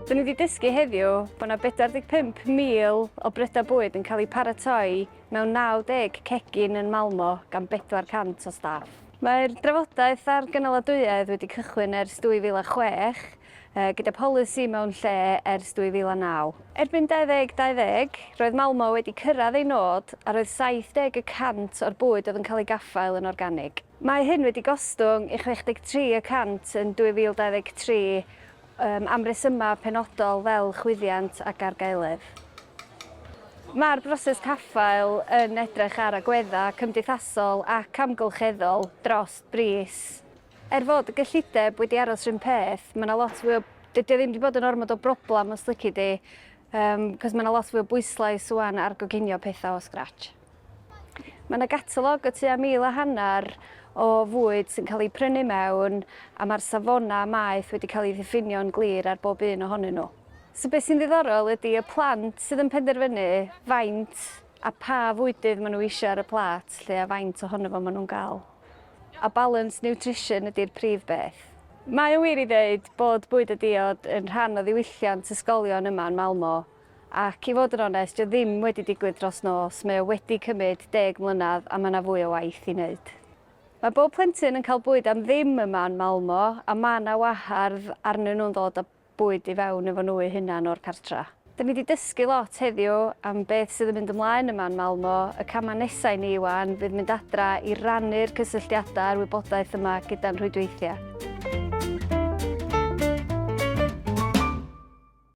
Dyn ni wedi dysgu heddiw bod yna 45,000 o brydau bwyd yn cael eu paratoi mewn 90 cegin yn Malmo gan 400 o staff. Mae'r drafodaeth ar gynaladwyedd wedi cychwyn ers 2006, gyda pholisi mewn lle ers 2009. Erbyn 2020, roedd Malmo wedi cyrraedd ei nod a roedd 70 y cant o'r bwyd oedd yn cael ei gaffael yn organig. Mae hyn wedi gostwng i 63 y cant yn 2023 am resymau penodol fel chwyddiant ac argaeledd. Mae'r broses caffael yn edrych ar agweddau cymdeithasol ac amgylcheddol dros bris. Er fod y gyllideb wedi aros run peth, mae 'na lot fwy o... Dydy o ddim 'di bod yn ormod o broblem os lici di, yym, cos mae 'na lot fwy o bwyslais ŵan ar goginio pethau o scratch. Mae 'na gatalog o tua 1,500 o fwyd sy'n cael eu prynu mewn a mae'r safonau maeth wedi cael eu ddiffinio'n glir ar bob un ohonyn nhw. So beth sy'n ddiddorol ydy y plant sydd yn penderfynu faint a pa fwydydd maen nhw eisiau ar y plât 'lly a faint ohono fo maen nhw'n gael. A balanced nutrition ydy'r prif beth. Mae o'n wir i ddeud bod bwyd a diod yn rhan o ddiwylliant ysgolion yma yn Malmo, ac i fod yn onest, 'di o ddim wedi digwydd dros nos, mae o wedi cymryd deg mlynedd a mae 'na fwy o waith i wneud. Mae bob plentyn yn cael bwyd am ddim yma yn Malmo a mae 'na wahardd arnyn nhw'n ddod â bwyd i fewn efo nhw eu hunan o'r cartra. Da ni 'di dysgu lot heddiw am beth sydd yn mynd ymlaen yma yn Malmo, y camau nesa i ni 'wan fydd mynd adra i rannu'r cysylltiadau a'r wybodaeth yma gyda'n rhwydweithiau.